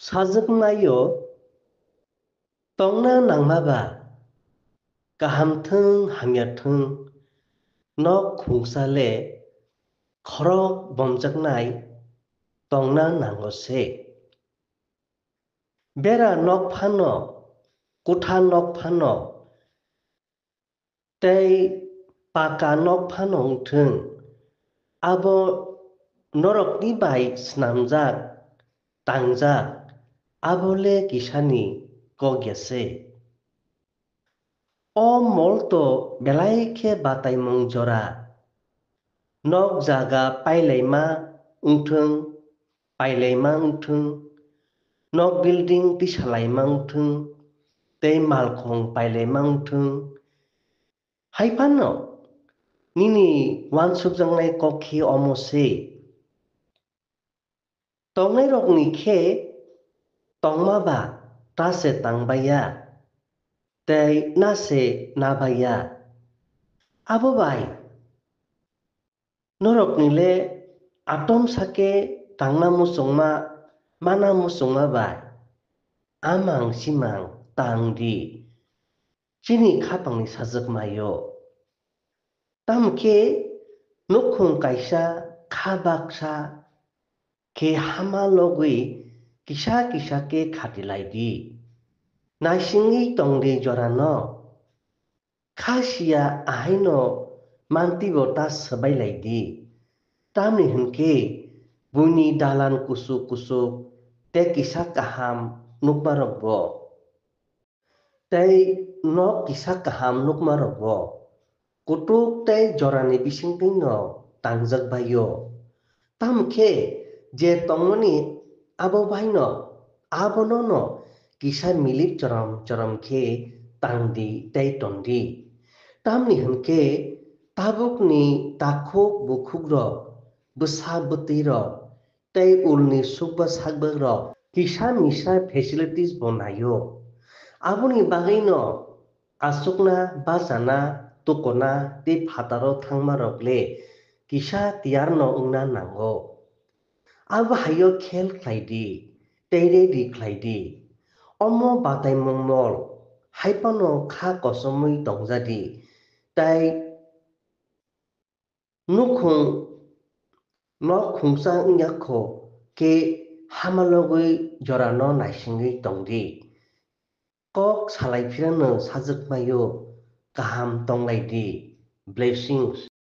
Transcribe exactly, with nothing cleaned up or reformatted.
Sajwknaio tongna nangma ba, kaham thwng hamya thwng, nok khungsa le khorok bomjaknai tongna nango se. Bera nok phano, kutha nok phano, tei paka nok phano wngthwng, abo norokni bai snamjak, tangjak, abo le kisani kok ya se. O mol to belai khe bataimung jora. Nok jaga pailaima wngthwng, pailaima wngthwng, nok building tisalaima wngthwng, tei malkhung pailaima wngthwng. Hai phano nini uansukjaknai kok khe omo se. Tongnairokni khe tongma ba ta se tangbaiya, tei na se nabaiya. Abo bai norokni le atom sake tangna muchungma, mana muchungma bai amang simang tang di. Chini khapangni sajwkmaio. Tamo khe nukhung kaisa kha baksa khe hama logwi kisa kisa khe khati lai di. Naisingwi tong di jorano. Kha siya ahaino mantibo ta swbai lai di. Tamni hwn khe buini dalan kusuk kusuk tei kisa kaham nukmarokbo. Tei nok kisa kaham nukmarokbo kutuk tei jorani bisingtwino tangjak bai-o. Tamo khe je tongmani abo baino, abonono kisa milik chorom chorom khe tang di tei ton di. Tamni hwn khe tabukni takhuk bukhukrok, bwsa bwtwirok, tei ulni sukba sakbakrok kisa misa facilities bo naio. Aboni bagwino achukna, bachana, tukuna tei phataro thangmarok le kisa tiyarno wngna nango. Abo haio khel khlai di, tei ready khlai di. Omo bataimung mol, hai phano kha kosomwi tongja di, tei nukhung nok khungsa wngya kho khe hamalogwi jorano naisingwi tong di. Kok salai phirano sajwkmaio kaham tonglai di. Blessings.